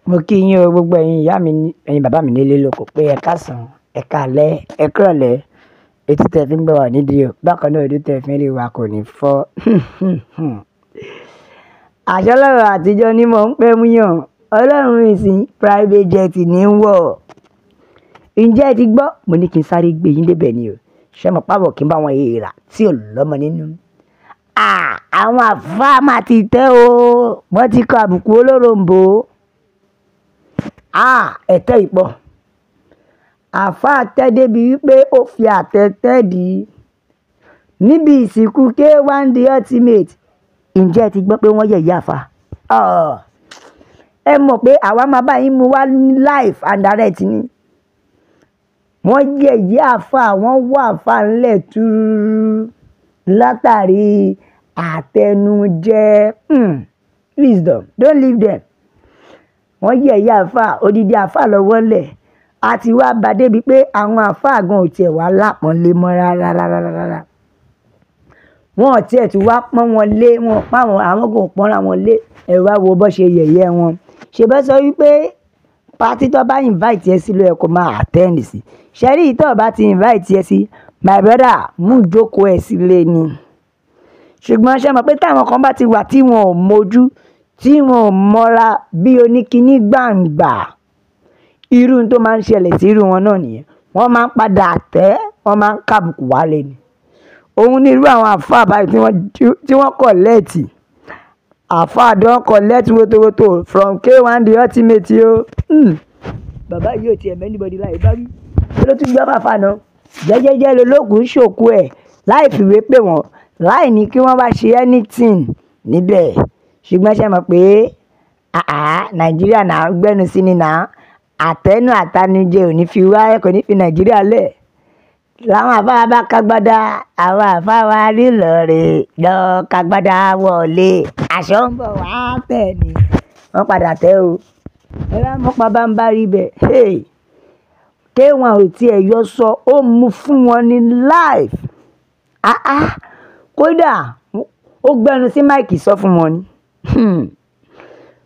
Mo kí yín o, gbogbo ẹ̀yin ìyá mi, ẹ̀yin bàbá mi nílé lóko pé ẹ káàsán, ẹ káalẹ́, ẹ kúrọ̀lẹ́. Etí tẹ fi ń gbọ́ wa nídìí o. Bákan náà ojú tẹ fi ń rí wa kò ní fọ́. Àṣẹ Ọlọ́run àtijọ́ ni mò ń pẹ́ mú yàn. Ọlọ́run ìsìn private jet ní ń wọ̀. Ǹjẹ́ ẹ ti gbọ́? Mo ní kí n sáré gbé yín débẹ̀ ni o. Ṣé mo pàbọ̀ kí n bá wọn èèrà tí ò lọ́mọ nínú? Àwọn àfáà máa ti tẹ́ o. Wọ́n ti kọ àbùkù olóròǹbó. Ẹ̀tẹ́ ìpọ̀. Àfáà tẹ́ débi wípé ó fi àtẹ tẹ́ dì í. Níbi ìsìnkú K1 The Ultimate. Ǹjẹ́ ẹ ti gbọ́ pé wọ́n yẹ̀yẹ́ àfáà? Ẹ mọ̀ pé àwa máa bá yín mú wá live and direct ni. Wọ́n yẹ̀yẹ́ àfáà, wọ́n wọ́ àfáà ńlẹ̀ túúrú látàrí àtẹnujẹ. Wisdom, don't leave them. Wọ́n yẹ̀yẹ́ àfáà, odidi àfáà lọ́wọ́ lẹ̀. A ti wá bá débi pé àwọn àfáà gan ò tiẹ̀ wá lápọ́nlé mọ́ rárá rárá rárá. Wọn ò tiẹ̀ tún wá pọ́n wọn lé, wọn pa àwọn, àwọn kò pọ́nra wọn lé. Ẹ wá wo bó ṣe yẹ̀yẹ́ wọn. Ṣé bá sọ wípé party tó bá invite ẹ sí ló yẹ kó máa attend sí. Ṣé rí tó bá ti invite ẹ sí, my brother, mú ìjókòó ẹ sílé ni. Ṣùgbọ́n ṣé mọ̀ pé táwọn kan bá ti wà tí wọn ò mojú, tí wọn ò mọ́ra bí oníkiní gbàǹgbà, irú tó máa ń ṣẹlẹ̀ sí irú wọn náà nìyẹn. Wọ́n máa ń padà tẹ́, wọ́n máa ń kàbùkù wálé ni. Òun ní irú àwọn àfáà báyìí tí wọ́n collect. Àfáà don collect wotowoto from K1 The Ultimate o. Bàbá yìí ò tiẹ̀ mọ̀ anybody láì bá wí. Kí ló tún gbé fàfà náà? Jẹ́jẹ́jẹ́ lolókùú ṣòkú ẹ̀ láì fìwé pè wọ́n, láì ní kí wọ́n bá ṣe anything níbẹ̀. Ṣùgbọ́n ṣé mọ̀ pé Nàìjíríà náà ń gbẹ́nu sí ni náà. Àtẹnu àtanujẹ ò ní fi wá, kò ní fi Nàìjíríà lẹ̀. Làwọn àfáà bá kagbádá, àwọn àfáà wa nílọ̀rẹ́ lọ kagbádá wọlé. Aṣọ ń bọ̀ wá tẹ̀ ni. Wọ́n padà tẹ́ o. Ẹ bá mọ̀ pa bá ń bá rí bẹ̀. Hey! K1 ò tiẹ̀ yọ sọ, ó mú fún wọn ní live. Kódà ó gbẹ́nu sí mic sọ fún wọn ni.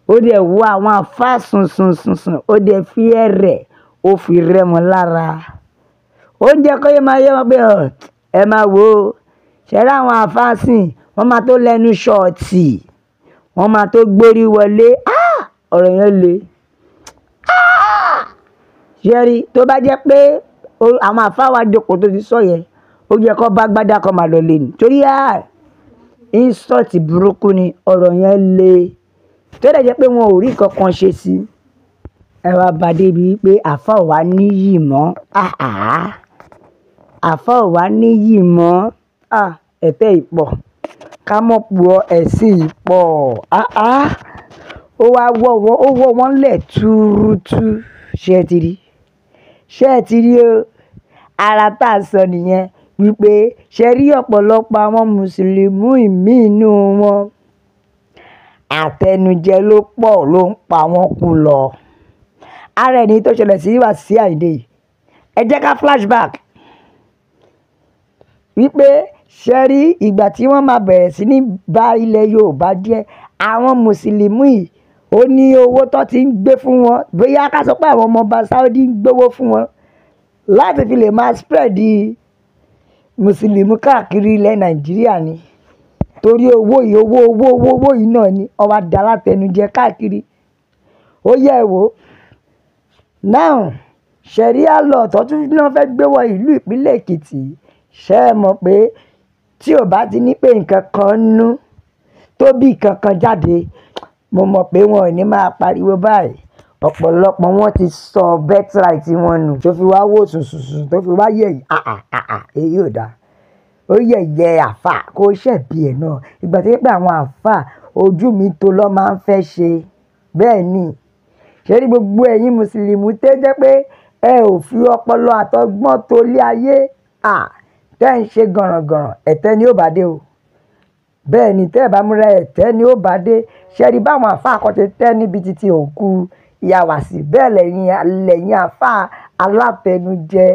Ó dẹ̀ wo àwọn àfáà sùn sùn sùn sùn, ó dẹ̀ fi ẹ̀rẹ̀, ó fi rẹ́ wọn lára. Ó ń jẹ́ kó yé máa yé wọn pé ẹ máa wò ó. Ṣé rí àwọn àfáà sìn, wọ́n máa tó lẹ́nu ṣọ́ọ̀tì, wọ́n máa tó gbórí wọlé. Ọ̀rọ̀ yẹn le. Ṣé rí, tó bá jẹ́ pé àwọn àfáà wa jókòó tó ti sọ yẹn, ó yẹ kó bá gbádá kó máa lọ lé ni. Torí insult burúkú ni, ọ̀rọ̀ yẹn le. Tó dẹ̀ jẹ́ pé wọn ò rí nǹkan kan ṣe sí i. Ẹ wá bá débi wípé àfáà ò wá níyì mọ́. Àfáà ò wá níyì mọ́. Ẹ̀tẹ́ ìpọ̀. Ká mọ̀ pọ̀ ẹ̀sìn ìpọ̀. Ó wá wọ́ wọn, ó wọ́ wọn lẹ̀ túrútú. Ṣé ẹ ti rí? Ṣé ẹ ti rí o? Ara tá a sọ nìyẹn wípé ṣé rí ọ̀pọ̀lọpọ̀ àwọn Mùsùlùmí ìmí inú wọn. Àtẹnujẹ ló pọ̀ ló ń pa wọ́n kú lọ. Ara ẹni tó ṣẹlẹ̀ sí Wasiu Ayinde yìí. Ẹ jẹ́ ká flashback. Wípé ṣé rí ìgbà tí wọ́n máa bẹ̀rẹ̀ sí ní bá ilẹ̀ Yorùbá jẹ́, àwọn Mùsùlùmí yìí ó ní owó tó ti ń gbé fún wọn. Bóyá ká sọ pé àwọn ọmọ ọba Saudi ń gbówó fún wọn láti fi lè máa spread Mùsùlùmí káàkiri ilẹ̀ Nàìjíríà ni. Torí owó yìí, owó, owó, owó, owó yìí náà ni wọ́n wá da látẹnujẹ káàkiri. Ó yẹ ẹ wò. Now, Sharia law tó tún náà fẹ́ gbé wọ ìlú ìpínlẹ̀ Èkìtì. Ṣé ẹ mọ̀ pé tí ò bá ti ní pé nǹkan kan nú tó bí nǹkan kan jáde, mo mọ̀ pé wọn ò ní máa pariwo báyìí. Ọ̀pọ̀lọpọ̀ wọn ti sọ birthright wọn nù tó fi wá wò sùn sùn sùn tó fi wá yẹ̀ èyí ò dáa. Ó yẹ̀yẹ́ àfáà kó ṣẹ̀bi ẹ̀ náà. Ìgbà tí pé àwọn àfáà ojú mi tó lọ máa ń fẹ́ ṣe. Bẹ́ẹ̀ ni. Ṣé rí gbogbo ẹ̀yin Mùsùlùmí tó jẹ́ pé ẹ ò fi ọpọlọ àtọgbọ́n tó lé ayé, tẹ́ ń ṣe gànràngànràn, ẹ̀tẹ́ ni ó bá dé o. Bẹ́ẹ̀ ni tẹ́ ẹ bá múra ẹ̀tẹ́ ni ó bá dé. Ṣé rí báwọn àfáà kan ṣe tẹ́ níbi títí òkú ìyá Wasiu. Bẹ́ẹ̀ lẹ̀yin àfáà alátẹnujẹ.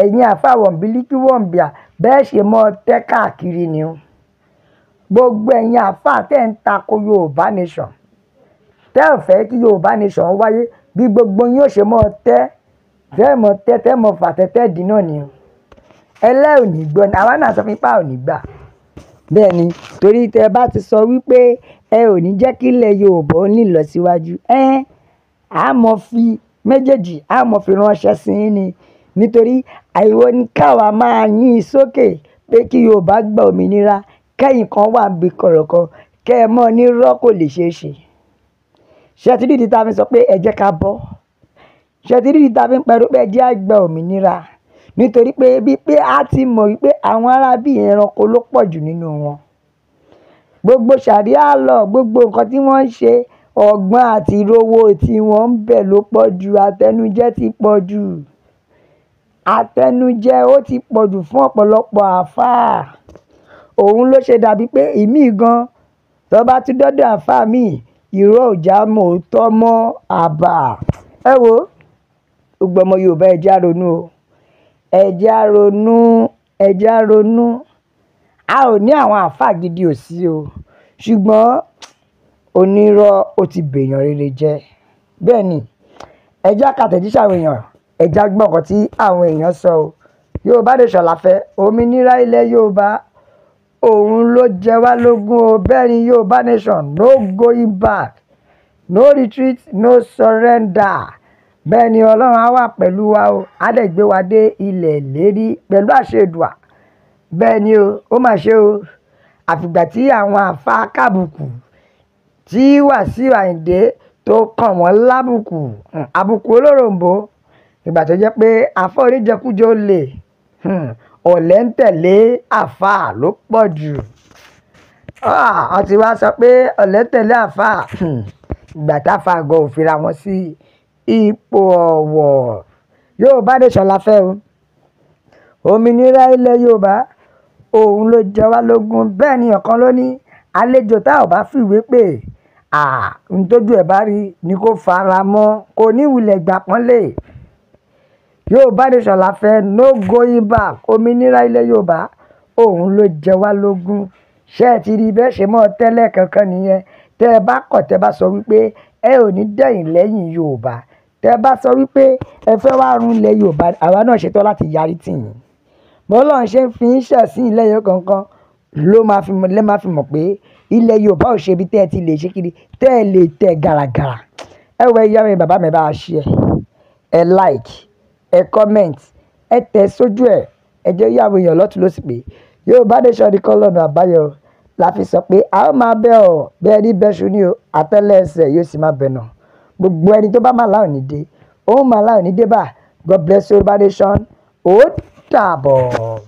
Ẹ̀yin àfáà wọ̀nbílíkì wọ̀nbíà, bẹ́ẹ̀ ṣe mọ́ tẹ́ káàkiri ni o. Gbogbo ẹ̀yin àfáà tẹ́ ń tako Yorùbá nation. Tẹ́ ò fẹ́ kí Yorùbá nation wáyé, bí gbogbo yín ó ṣe mọ́ tẹ́, tẹ́ mọ́ tẹ́, tẹ́ mọ́ fà tẹ́tẹ́ dì náà ni o. Ẹlẹ́ ò ní gbọ́ ni, àwa náà sọ fún yín pé a ò ní gbà. Bẹ́ẹ̀ ni, torí tẹ bá ti sọ wípé ẹ ò ní jẹ́ kí ilẹ̀ Yorùbá ó ní ìlọsíwájú, a mọ̀ fi méjèèjì, a mọ̀ fi ránṣẹ́ sí yín ni. Nítorí àìwọ ní káwa máa yín sókè pé kí Yorùbá gba òmìnira, kẹ́yìn kan wà níbi kọ̀rọ̀kan, kẹ́ ẹ mọ̀ ní rọ́ kò lè ṣe é ṣe. Ṣé ẹ ti rí ìdí tí a fi sọ pé ẹ jẹ́ ká bọ́? Ṣé ẹ ti rí ìdí tí a fi ń pariwo pé ẹ jẹ́ á gba òmìnira? Nítorí pé bí pé a ti mọ̀ wípé àwọn ará bí ẹranko ló pọ̀ jù nínú wọn. Gbogbo ṣàríà lọ, gbogbo nǹkan tí wọ́n ń ṣe, ọgbọ́n àti ìrówó tí wọ́n ń bẹ̀ ló pọ̀ jù, àtẹnujẹ ti pọ̀ jù. Àtẹnujẹ ó ti pọ̀ jù fún ọ̀pọ̀lọpọ̀ àfáà. Òun ló ṣe dàbí pé ìmí gan, tó bá tún dọ́dọ̀ àfáà mi, irọ́ ò já mọ́ òótọ́ mọ́ àbà. Ẹ wo, gbogbo ọmọ Yorùbá ẹ jẹ́ á ronú o. Ẹ jẹ́ á ronú, ẹ jẹ́ á ronú. A ò ní àwọn àfáà gidi ò sí o. Ṣùgbọ́n onírọ́ ó ti bèèyàn rere jẹ́. Bẹ́ẹ̀ ni, ẹ jẹ́ á ka àtẹ̀jíṣẹ́ àwọn èèyàn, ẹ jẹ́ á gbọ́ nǹkan tí àwọn èèyàn sọ o. Yorùbá nation la fẹ́, òmìnira ilẹ̀ Yorùbá, òun ló jẹ wá lógún o. Bẹ́ẹ̀ ni, Yorùbá nation, no going back, no retreat, no surrender. Bẹ́ẹ̀ ni, Ọlọ́run á wà pẹ̀lú wa o. Á dẹ̀ gbé wa dé ilẹ̀ ìlérí pẹ̀lú àṣẹ Èdùà. Bẹ́ẹ̀ ni o, ó mà ṣe o. Àfìgbà tí àwọn àfáà kábùkù tí Wàsíù Àyìndé tó kàn wọ́n lábùkù, àbùkù olóròǹbó. Ìgbà tó jẹ́ pé àfáà oníjẹkújẹ olè, ọ̀lẹ ń tẹ̀lé àfáà ló pọ̀ jù. Wọ́n ti wá sọ pé ọ̀lẹ ń tẹ̀lé àfáà. Ìgbà táfáà gan ò fira wọn sí ipò ọ̀wọ̀. Yorùbá nation la fẹ́ o. Òmìnira ilẹ̀ Yorùbá, òun ló jẹ wá lógún. Bẹ́ẹ̀ ni, ọ̀kan ló ní àlejò tá ò bá fìwé pè, ohun tójú ẹ̀ bá rí ni kó fara mọ́, kò ní wulẹ̀ gbà pọ́nlé. Yorùbá nation la fẹ́, no going back. Òmìnira ilẹ̀ Yorùbá, òun ló jẹ wá lógún. Ṣé ẹ ti rí bẹ́ẹ̀ ṣe mọ́ tẹ́lẹ̀ kankan nìyẹn? Tẹ bá kọ̀, tẹ bá sọ wípé ẹ ò ní dẹ̀yìn lẹ́yìn Yorùbá. Tẹ bá sọ wípé ẹ fẹ́ wá run ilẹ̀ Yorùbá, àwa náà ṣetán láti yarí tì yín. Bó Ọlọ́run ṣe ń fi ń ṣẹ̀sín lẹ́yọ kankan ló máa fi mọ̀, lẹ́ máa fi mọ̀ pé ilẹ̀ Yorùbá ò ṣe ibi tí ẹ ti lè ṣe kiri, tẹ́ ẹ lè tẹ gàràgàrà. Ẹ wo ìyá mi, bàbá mi, bá a share, ẹ like, ẹ comment, ẹ tẹ sójú ẹ, ẹ jẹ́ yé àwọn èèyàn lọ́tùn lósì pé Yorùbá nation nìkan lọ́nà àbáyọ. La fi sọ pé a ó máa bẹ̀ ọ́ bí ẹni bẹ́ṣu ní o, àtẹ́lẹsẹ̀ ẹsẹ̀ yóò sì máa bẹ̀ nà. Gbogbo ẹni tó bá máa láò ní dé, ó máa láò ní dé bá. God bless Yorùbá nation. Ó dàbọ̀.